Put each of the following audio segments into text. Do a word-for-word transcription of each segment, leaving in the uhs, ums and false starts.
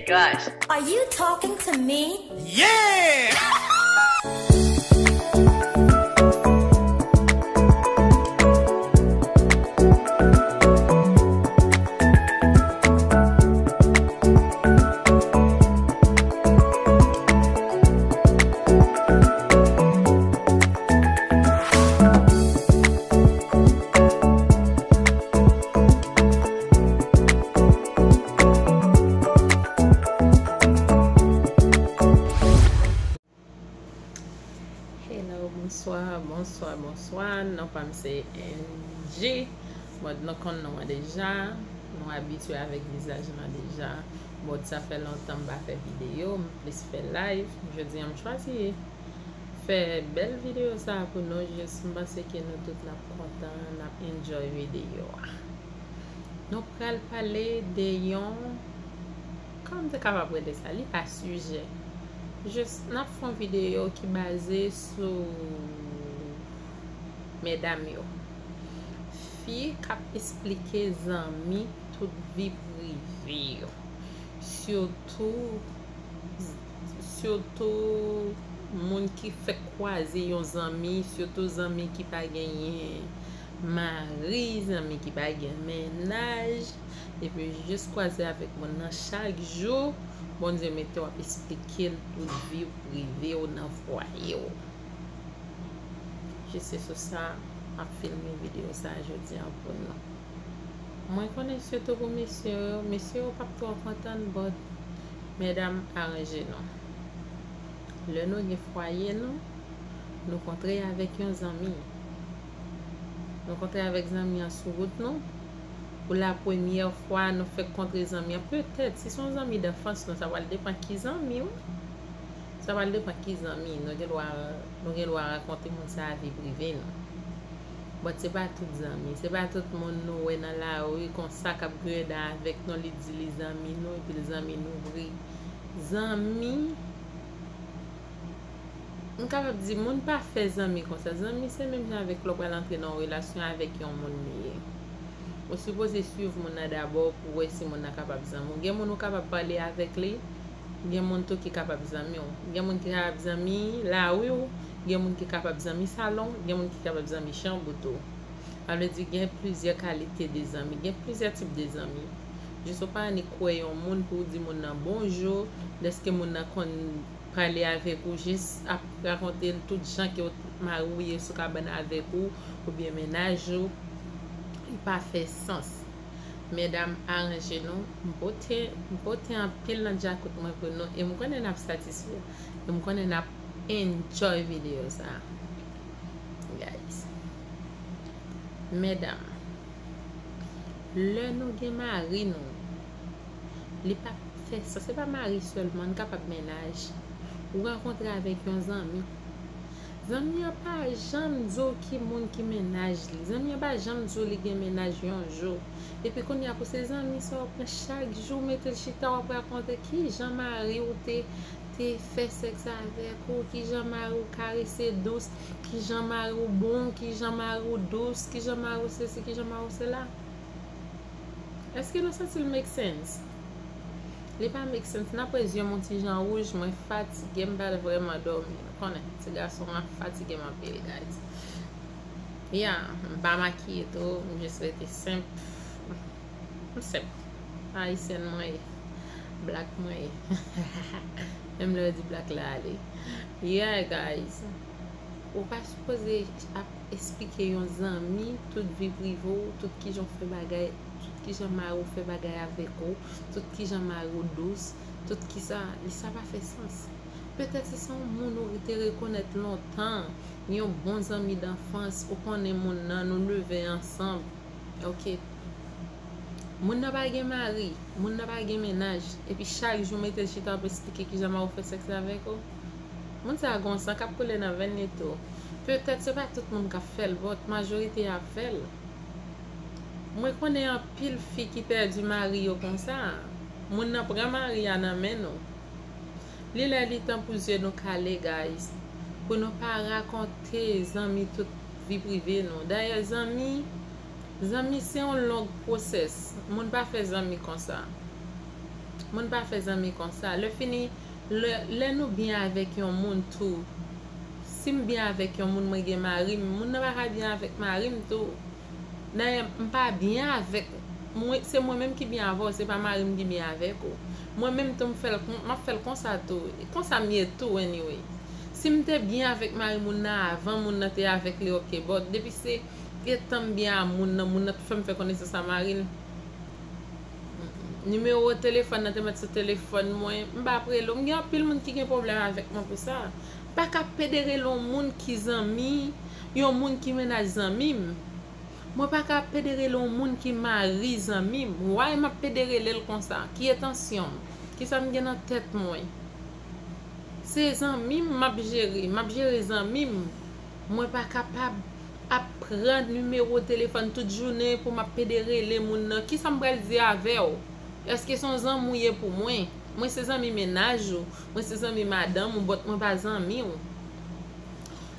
Guys. Are you talking to me? Yeah! Hello, bonswa, bonswa, bonswa. Non pa m se Angie. Bon, nou konn non an deja. Nou abitye avèk vizaj lan deja. Bon, sa fè lontan m pa fè videyo, m plis fè live. Jodi a m chwazi fè bèl videyo sa a pou nou, jis m panse ke nou tout n ap kontan, n ap enjoy videyo a. Nou pral pale de yon, kòman m te kapab rele sa, li pa sijè. Jis n ap fè yon videyo ki baze sou medam yo. Fi k ap esplike zanmi tout vi prive yo. Sitou, sitou moun ki fèk kwaze yon zanmi, sitou zanmi ki pa genyen mari, zanmi ki pa gen mennaj, epi jis kwaze avèk moun nan chak jou, Bondye mete w ap esplike l tout vi prive w nan fwaye w. Jis se sou sa m ap filme videyo sa a jodi a pou nou. Mwen konnen sitou pou mesye yo, mesye yo p ap twò kontan, but medam, aranje nou. Lè nou gen fwaye nou, nou kontre avèk yon zanmi. Nou kontre avèk zanmi an sou wout nou. Pou la premyè fwa nou fèk kontre zanmi an. Petèt, si se yon zanmi danfans nou, sa pral depann ki zanmi, wi. Sa pral depann ki zanmi. Nou gen dwa, nou gen dwa rakonte moun sa a vi prive nou. But se pa tout zanmi, se pa tout moun nou wè nan lari konsa k ap griyen dan avèk nou, li di li zanmi nou, epi l zanmi nou vre. Zanmi, m kapab di, moun pa fè zanmi konsa. Zanmi se menm jan avèk lè w pral antre nan yon relasyon avèk yon moun li ye. Ou sipoze swiv moun nan dabò pou w wè si moun nan kapab zanmi w. Gen moun ou kapab pale avèk li, gen moun tou ki kapab zanmi w. Gen moun ki kapab zanmi lari w, gen moun ki kapab zanmi salon, gen moun ki kapab zanmi chanm ou tou. Sa vle di gen plizyè kalite de zanmi, gen plizyè tip de zanmi. Jis ou pa annik kwè yon moun pou w di moun nan bonjou, dèske moun nan konn pale avèk ou, jis ap rakonte l tout jan ke w t-, mari w ye sou kabann avèk ou, oubyen mennaj ou, li pa fè sans. Medam, aranje nou. M pote, m pote anpil nan djakout mwen pou nou, e m konnen n ap satisfè, e m konnen n ap enjoy videyo sa a. Guys. Medam, lè nou gen mari nou, li pa fè sans, se pa mari sèlman, n kapab mennaj. Ou rankontre avèk yon zanmi. Zanmi an pa janm di w ki moun ki mennaj li. Zanmi an pa janm di w li gen mennaj yon jou. Epi kounye a pou se zanmi sa w pran chak jou, mete l chita, w ap rakonte kijan mari w te, te fè sèks avèk ou, kijan mari w karese dous, kijan mari w bon, kijan mari w dous, kijan mari w sesi, kijan mari w sela. Èske nou santi l make sense? Li pa make sense. N ap wè zye m yon ti jan wouj, mwen fatige, m pa t vrèman dòmi. Nou konnen, ti gason an ap fatige m anpil, guys. Ya, m pa makiye tou, m jis rete senp. M senp. Ayisyèn mwen ye. Blak mwen ye. Menm lè yo di blak la ale. Yeah, guys. Ou pa sipoze ap esplike yon zanmi tout vi prive w, tout kijan w fè bagay, tout kijan mari w fè bagay avèk ou, tout kijan mari w dous, tout kisa, li sa pa fè sans. Petèt se, se yon moun ou te rekonèt lontan, yon bon zanmi danfans, ou konnen moun nan, nou leve ansanm. Ok. Moun nan pa gen mari, moun nan pa gen mennaj, epi chak jou mete l chita ap esplike kijan mari w fè sèks avèk ou. Moun sa a gon san k ap koule nan venn li tou. Petèt se pa tout moun k ap fè l, but majorite a ap fè l. Mwen konnen anpil fi ki pèdi mari yo konsa. Moun nan pran mari a nan men nou. Li lè li tan pou zye nou kale, guys. Pou nou pa rakonte zanmi tout vi prive nou. Dayè, zanmi, zanmi se yon long pwosès. Moun pa fè zanmi konsa. Moun pa fè zanmi konsa. Lè fini, lè, lè nou byen avèk yon moun tou, si m byen avèk yon moun, mwen gen mari m, moun nan pa ka byen avèk mari m tou. Dayè, m pa byen avèk, mwen, se mwen menm ki byen avè w, se pa mari m ki byen avèk ou. Mwen menm tou, m fè l kon, m ap fè l konsa tou. E konsa m ye tou, anyway. Si m te byen avèk mari moun nan avan moun nan te avèk li, oke, but depi se etan m byen a moun nan, moun nan fè m fè konesans a mari l. Nimewo telefòn nan te mèt sou telefòn mwen, m pa ap rele w. M gen anpil moun ki gen pwoblèm avèk mwen pou sa. M pa ka pede rele yon moun ki zanmi, yon moun ki mennaj zanmi m. Mwen pa ka pede rele yon moun ki mari zanmi m. Why m ap pede rele l konsa? Ki entansyon m? Kisa m gen nan tèt mwen? Se zanmi m m ap jere, m ap jere zanmi m. Mwen pa kapab ap pran nimewo telefòn tout jounen pou m ap pede rele moun nan. Kisa m pral di avè w? Èske se yon zanmi w ye pou mwen? Mwen se zanmi mennaj ou, mwen se zanmi madanm ou, but mwen pa zanmi w.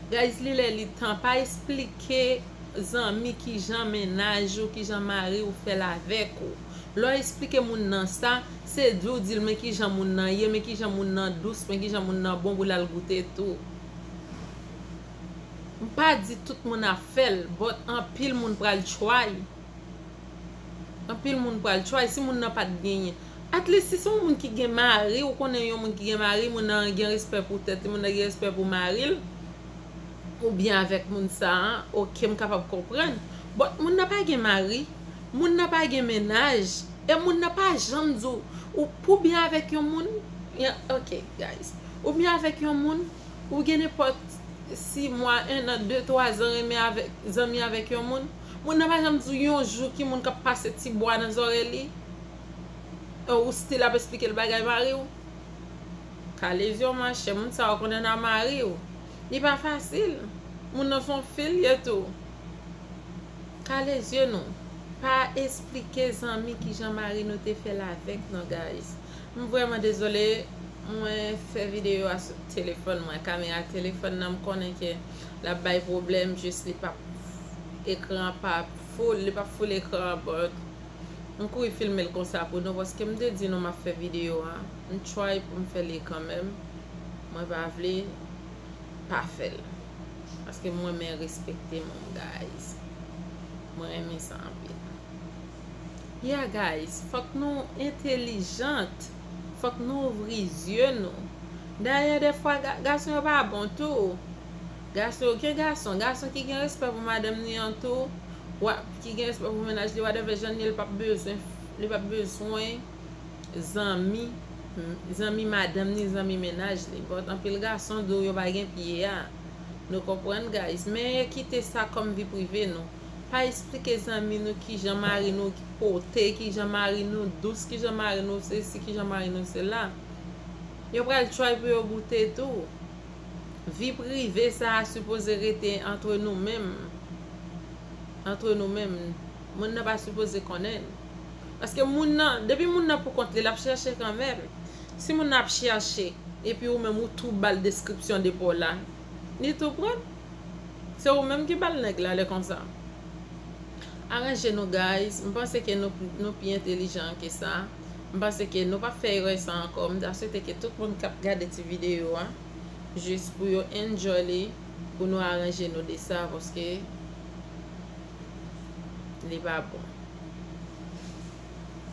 Guys, li lè li tan, pa esplike zanmi kijan mennaj ou, kijan mari ou fè l avèk ou. Lè w esplike moun nan sa, se di w di l men kijan moun nan ye, men kijan moun nan dous, men kijan moun nan bon pou l al goute tou. M pa di tout moun ap fè l, but anpil moun pral try. Anpil moun pral try si moun nan pa t genyen. At least si se yon moun ki gen mari, ou konnen yon moun ki gen mari, moun nan gen respè pou tèt li, moun nan gen respè pou mari l, ou byen avèk moun sa a, oke, m kapab konprann. But moun nan pa gen mari, moun nan pa gen mennaj, e moun nan pa janm di w, ou pou byen avèk yon moun, ya, oke, guys. Ou byen avèk yon moun, ou gen nenpòt sis mwa, en an, de, twa zan renmen avèk, zanmi avèk yon moun. Moun nan pa janm di w yon jou ki moun k ap pase ti bwa nan zòrèy li. E ou still ap esplike l bagay mari w. Kale zye w, machè, moun sa a w konnen nan mari w. Li pa fasil. Moun nan se yon fi l ye tou. Kale zye nou. Pa esplike zanmi kijan mari nou te fè l avèk nou, guys. M vrèman dezole, mwen fè videyo a sou telefòn mwen, kamera telefòn nan, m konnen ke l ap bay pwoblèm, jis li p ap, ekran an p ap full, li p ap full ekran an, but m kouri filme l konsa pou nou, paske m te di nou m ap fè videyo a, m try pou m fè li kanmenm, mwen pa vle pa fè l. Paske mwen renmen respekte moun, guys. Mwen renmen sa anpil. Yeah, guys, fòk nou entelijant. Fòk nou ouvri zye nou. Dayè, dèfwa, ga-, gason yo pa bon tou. Gason yo, gen gason, gason ki gen respè pou madanm li an tou, wa-, ki gen respè pou mennaj li, whatever jan li ye, li p ap bezwen, li p ap bezwen zanmi, zanmi madanm ni zanmi mennaj li. But anpil gason di w yo pa gen pye a. Nou konprann, guys. Men kite sa kòm vi prive nou. Pa esplike zanmi nou kijan mari nou pote, kijan mari nou dous, kijan mari nou sesi, kijan mari nou sela. Yo pral try pou yo goute tou. Vi prive sa a sipoze rete antre nou menm. Antre nou menm. Moun nan pa sipoze konnen. Paske moun nan, depi moun nan pou kont li, l ap chèche kanmenm. Si moun nan ap chèche, epi ou menm ou tou ba l deskripsyon de pa w la, li tou pran. Se ou menm ki ba l nèg la lè konsa. Aranje nou, guys. M panse ke nou, nou pi entelijan ke sa. M panse ke nou p ap fè erè sa ankò. M ta swete ke tout moun k ap gade ti videyo a, jis pou yo enjoy li, pou nou aranje nou de sa, paske li pa bon.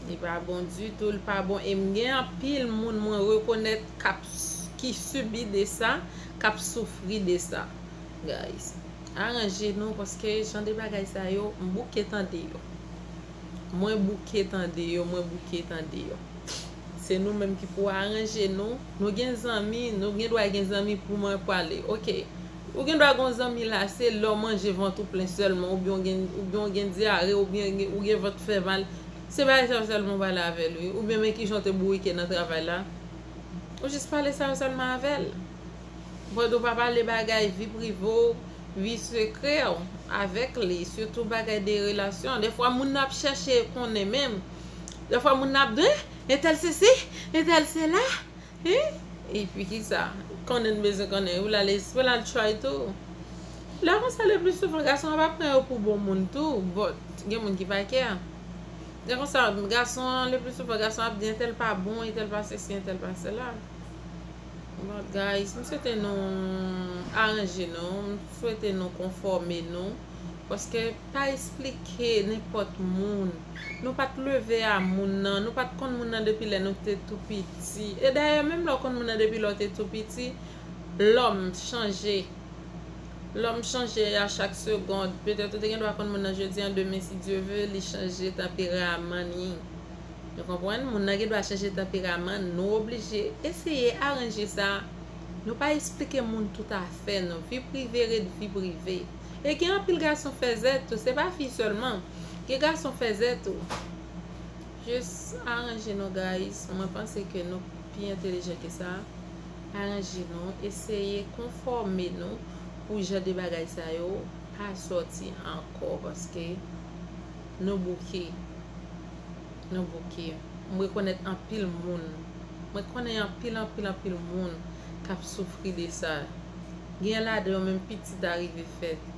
Li pa bon ditou, li pa bon. E m gen anpil moun mwen rekonèt k ap s-, ki sibi de sa, k ap soufri de sa. Guys, aranje nou, paske jan de bagay sa yo, m bouke tande yo. Mwen bouke tande yo, mwen bouke tande yo. Se nou menm ki pou aranje nou. Nou gen zanmi, nou gen dwa gen zanmi pou mwen pale. Oke. Ou gen dwa gen yon zanmi la, se lè w manje vant ou plen sèlman, oubyen w gen, oubyen w gen dyare, oubyen gen, ou gen vant fè mal. Se bagay sa yo sèlman w pale avè l, wi. Oubyen men kijan w te bourike nan travay la. Ou jis pale sa yo sèlman avè l. But ou pa pale bagay vi prive w, vi sekrè w avèk li, sitou bagay de relasyon. Dèfwa moun nan ap chèche konnen menm. Dèfwa moun nan ap di, entèl sesi, entèl sela. Hein? Epi kisa? Konnen n bezwen konnen. Ou l al espre l al try tou. Lè konsa, le pli souvan, gason an pa pran yo pou bon moun tou. But gen moun ki pa care. Se konsa, gason an, le pli souvan, gason ap di entèl pa bon, entèl pa sesi, entèl pa sela. But guys, m swete nou aranje nou, m swete nou konfòme nou. Paske pa esplike nenpòt moun. Nou pa t leve a moun nan, nou pa t konn moun nan depi lè nou te tou piti. E dayè, menm lè w konn moun nan depi lè w te tou piti, lòm chanje. Lòm chanje a chak segonn. Petèt ou te gen dwa konn moun nan jodi an, demen, si Dye ve, li chanje tanperaman li. Nou konprann? Moun nan gen dwa chanje tanperaman, nou oblije eseye aranje sa. Nou pa esplike moun tout afè nou. Vi prive ret vi prive. E gen anpil gason fèzè tou, se pa fi sèlman. Gen gason fèzè tou. Jis aranje nou, guys. Mwen panse ke nou pi entelijan ke sa. Aranje nou, eseye konfòme nou pou jan de bagay sa yo pa sòti ankò, paske nou bouke. Nou bouke. Mwen rekonèt anpil moun. Mwen konnen anpil, anpil, anpil moun k ap soufri de sa. Gen ladan yo menm pitit a rive fèt.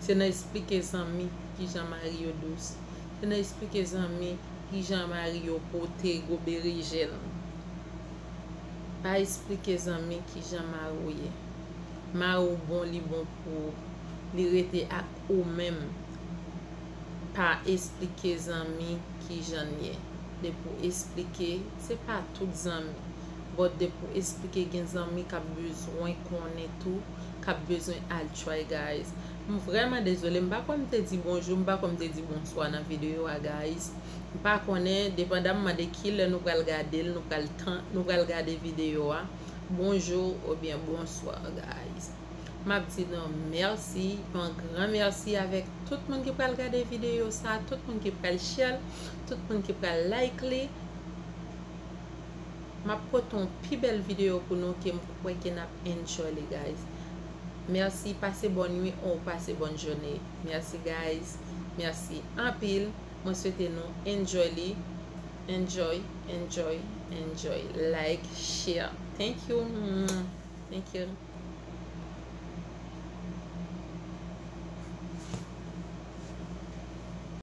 Se nan esplike zanmi kijan mari yo dous. Se nan esplike zanmi kijan mari yo pote gwo berejèn. Pa esplike zanmi kijan mari w ye. Mari w bon, li bon pou ou. Li rete ak ou menm. Pa esplike zanmi kijan l ye. Depi w esplike, se pa tout zanmi. But depi w esplike, gen zanmi k ap bezwen konnen tou, k ap bezwen al try, guys. M vrèman dezole, m pa kwè m te di bonjou, m pa kwè m te di bonswa nan videyo a, guys. M pa konnen, depandamman de ki lè nou pral gade l, nou pral tan, nou pral gade videyo a. Bonjou oubyen bonswa, guys. M ap di nou mèsi, yon gran mèsi avèk tout moun ki pral gade videyo sa, tout moun ki pral share, tout moun ki pral like li. M ap pote yon pi bèl videyo pou nou ke m kwè ke n ap enjoy li, guys. Mèsi, pase bòn nuit ou pase bòn jounen. Mèsi, guys. Mèsi anpil. Mwen swete nou enjoy li. Enjoy, enjoy, enjoy. Like, share. Thank you. Thank you.